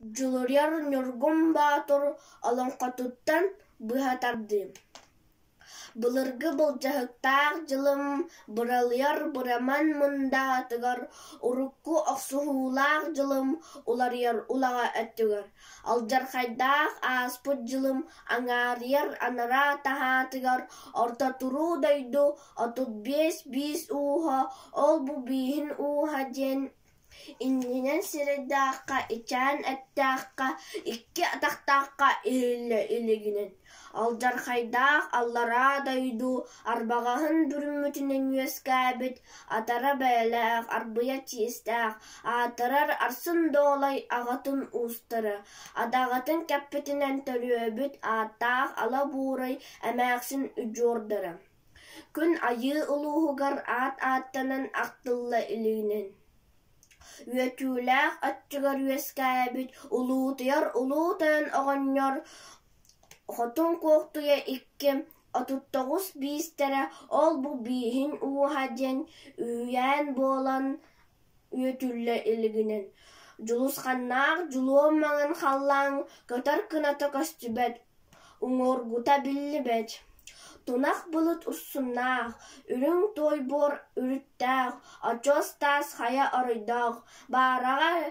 Дьулуруйар Ньургун Боотур олоҥхотуттан быһа тардыы Былыргы былдьаһыктаах дьылым быралыйар быраман мындаатыгар, урукку охсуһуулаах дьылым уларыйар улаҕа өттүгэр, алдьархайдаах ааспыт дьылым аҥаарыйар анараа таһаатыгар Орто туруу дойду 35 биис ууһа ол-бу бииһин ууһа диэн Иннинэн сирэйдээххэ, ичээн эттээххэ, икки атахтаахха иһиллэ илигинэн, алдьархайдаах аллараа дойду арбаҕаһын бүрүммүтүнэн үөскээбит, атара бэйэлээх, арбыйа чиэстээх, аатырар Арсын Дуолай аҕатын уустара, адаҕатын кэппитинэн төрүөбүт ааттаах Ала Буурай эмээхсин удьуордара Күн Айыы улууһугар аат ааттанан ахтылла илигинэн, үөтүүлээх өттүгэр үөскээбит улуутуйар улуу тойон оҕонньор Хотун Куохтуйа икки, 39 биистэрэ ол-бу бииһин ууһа диэн үһүйээн буолан үөтүллэ илигинэн, дьулусханнаах дьулуон маҥан халлаан көтөр кыната көстүбэт, уҥуоргута биллибэт, тунах былыт урсуннаах, үрүҥ туой буор үрүттээх, очуос таас хайа оройдоох, баараҕай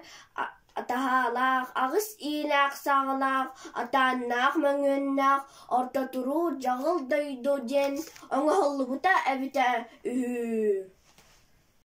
таһаалаах, аҕыс иилээх саҕалаах, атааннаах мөҥүөннээх Орто туруу дьаҕыл дойду диэн оҥоһуллубута эбитэ үһү.